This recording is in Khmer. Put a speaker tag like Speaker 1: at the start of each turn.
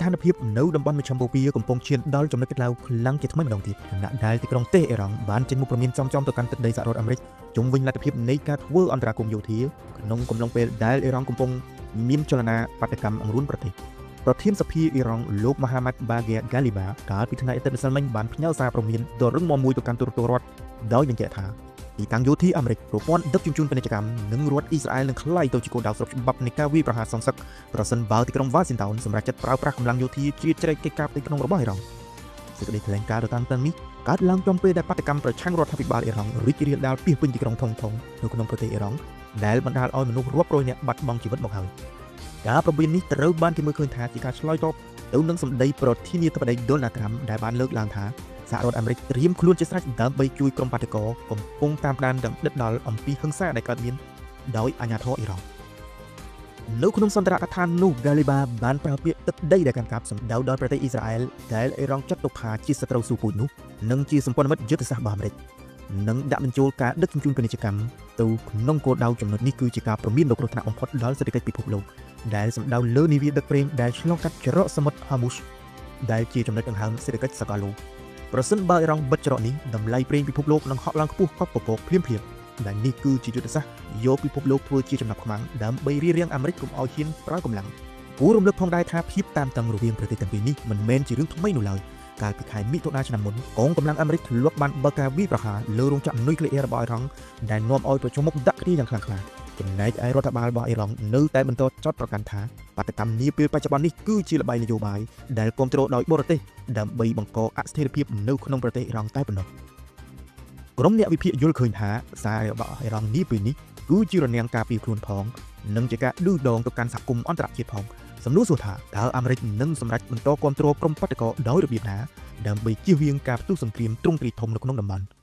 Speaker 1: ស្ថានភាពនៅតំបន់មជ្ឈិមបូព៌ាកំពុងឈានដល់ចំណុចក្តៅខ្លាំងជាថ្មីម្ដងទៀតខណៈដែលទីក្រុងតេហេរ៉ង់បានចេញមុខព្រមានចំៗទៅកាន់ទឹកដីសហរដ្ឋអាមេរិកជុំវិញលទ្ធភាពនៃការធ្វើអន្តរាគមន៍យោធាក្នុងកំឡុងពេលដែលអ៊ីរ៉ង់កំពុងមានចលនាបាតុកម្មអង្រួនប្រទេសប្រធានសភាអ៊ីរ៉ង់លោកមហាម៉ាត់បាហ្គាហ្គាលីបាកាលពីថ្ងៃអាទិត្យម្សិលមិញបានផ្ញើសារព្រមានដ៏រឹងមាំមួយទៅកាន់ទូរទស្សន៍រដ្ឋដោយបញ្ជាក់ថាទីតាំងយោធាអាមេរិកប្រព័ន្ធដឹកជញ្ជូនពាណិជ្ជកម្មនិងរដ្ឋអ៊ីស្រាអែលនឹងក្លាយទៅជាគោលដៅស្របច្បាប់នៃការវាយប្រហារសងសឹកប្រសិនបើទីក្រុងវ៉ាស៊ីនតោនសម្រេចចិត្តប្រើប្រាស់កម្លាំងយោធាជ្រៀតជ្រែកកិច្ចការផ្ទៃក្នុងរបស់អ៊ីរ៉ង់សេចក្តីថ្លែងការណ៍ដ៏តានតឹងនេះកើតឡើងចំពេលដែលបាតុកម្មប្រឆាំងរដ្ឋាភិបាលអ៊ីរ៉ង់រីករាលដាលពាសពេញទីក្រុងធំៗនៅក្នុងប្រទេសអ៊ីរ៉ង់ដែលបណ្ដាលឲ្យមនុស្សរាប់រយនាក់បាត់បង់ជីវិតមកហើយការព្រមាននេះត្រូវបានគេមើលឃើញថាជាការឆ្លើយតបទៅនឹងសម្ដីប្រធានាធិបតីដូណាល់ត្រាំដែលបានលើកឡើងថាសហរដ្ឋអាមេរិកត្រៀមខ្លួនជាស្រេចដើម្បីជួយក្រុមបាតុករកំពុងតាមដាននិងដិតដល់អំពីហិង្សាដែលកើតមានដោយអាជ្ញាធរអ៊ីរ៉ង់នៅក្នុងសន្ទរកថានោះហ្គាលីបាបានប្រើពាក្យទឹកដីដែលកាន់កាប់សម្ដៅដល់ប្រទេសអ៊ីស្រាអែលដែលអ៊ីរ៉ង់ចាត់ទុកថាជាសត្រូវស៊ូពូជនោះនិងជាសម្ព័ន្ធមិត្តយុទ្ធសាស្ត្ររបស់អាមេរិកនិងដាក់បញ្ចូលការដឹកជញ្ជូនពាណិជ្ជកម្មទៅក្នុងគោលដៅចំណុចនេះគឺជាការព្រមានដ៏គ្រោះថ្នាក់បំផុតដល់សេដ្ឋកិច្ចពិភពលោកដែលសម្ដៅលើនាវាដឹកប្រេងដែលឆ្លងកាត់ច្រកសមុទ្រហាមូសដែលជាចំណុចដង្ហើមសេដ្ឋកិច្ចសកលលោកប្រសិនបើអ៊ីរ៉ង់បិទច្រកនេះតម្លៃប្រេងពិភពលោកនឹងហក់ឡើងខ្ពស់កប់ពពកភ្លាមៗដែលនេះគឺជាយុទ្ធសាស្ត្រយកពិភពលោកធ្វើជាចំណាប់ខ្មាំងដើម្បីរារាំងអាមេរិកកុំឲ្យហ៊ានប្រើកម្លាំងគួររំលឹកផងដែរថាភាពតានតឹងរវាងប្រទេសទាំងពីរនេះមិនមែនជារឿងថ្មីនោះឡើយកាលពីខែមិថុនាឆ្នាំមុនកងកម្លាំងអាមេរិកធ្លាប់បានបើកការវាយប្រហារលើរោងចក្រនុយក្លេអ៊ែររបស់អ៊ីរ៉ង់ដែលនាំឲ្យប្រជុំមុខដាក់គ្នាយ៉ាងខ្លាំងក្លាចំណែកឯរដ្ឋបាលរបស់អ៊ីរ៉ង់នៅតែបន្តចោទប្រកាន់ថាបាតុកម្មនាពេលបច្ចុប្បន្ននេះគឺជាល្បែងនយោបាយដែលគ្រប់គ្រងដោយបរទេសដើម្បីបង្កអស្ថិរភាពនៅក្នុងប្រទេសអ៊ីរ៉ង់តែប៉ុណ្ណោះក្រុមអ្នកវិភាគយល់ឃើញថាសាររបស់អ៊ីរ៉ង់នាពេលនេះគឺជារនាំងការពារខ្លួនផងនិងជាការឌឺដងទៅកាន់សហគមន៍អន្តរជាតិផងសំណួរសួរថាតើអាមេរិកនឹងសម្រេចបន្តគ្រប់គ្រងក្រុមបាតុករដោយរបៀបណាដើម្បីជៀសវាងការផ្ទុះសង្គ្រាមទ្រង់ទ្រាយធំនៅក្នុងតំបន់។